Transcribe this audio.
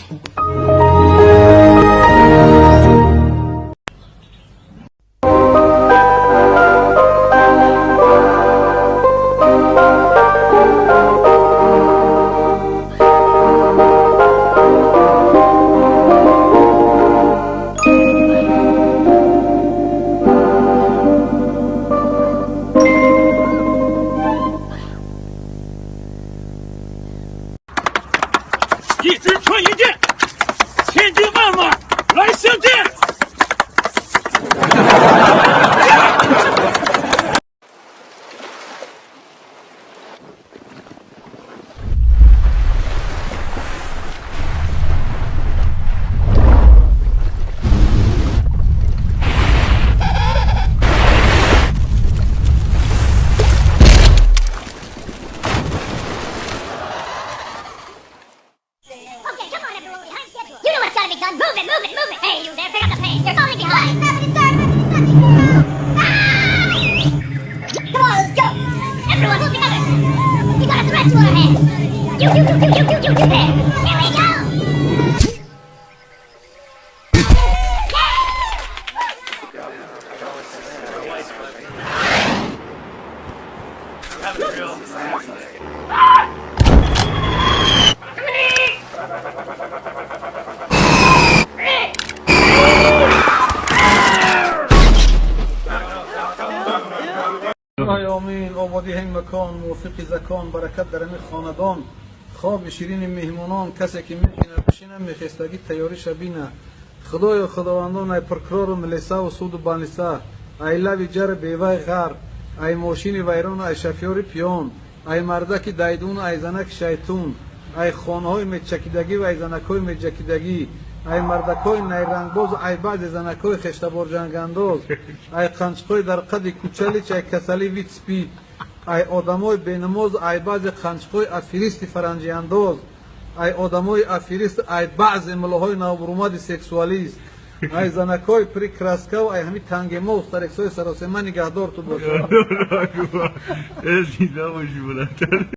一支穿云箭，千军万马来相见。 Okay, come on, everyone. Behind schedule. You know what's gotta be done. Move it, move it, move it. Hey, you there. Pick up the pace. You're falling behind. Ah! Come on, let's go. Everyone, move together. We got a threat to our hands. You, you, you, you, you, you, you, you there. Here we go. Ай, омин. Ободии ҳамин макон, мувофиқи закон, баракат дар ҳамин хонадон, хоби ширини меҳмонон. Касе ки мешина, бишина, мехестагӣ тайёриша бина. Худоё, худовандон, ай прокурору милисаву суду больница, ай лави ҷари беваи ғар, ай мошини вайрону ай шофёри пиён, ай мардаки дайдуну ай занаки шайтун, ай хонаҳои мечакидагӣ ва ай занакҳои меҷакидагӣ, ай мардакҳои найрангбозу ай баъзе занакҳои хештаборҷангандоз, ай қанчиқҳои дар қади кучалич, ай касали ВИЧ СПИД, ай одамои бенамозу ай баъзе қанчиқҳои аферисти фаранҷиандоз, ай одамои аферист, ай баъзе мулоҳои навбурумади сексуалист, ай занакҳои при краскаву ай ҳамин тангемову старексҳои саросема нигаҳдор ту бошад. Зинда бошӣ, буландтар.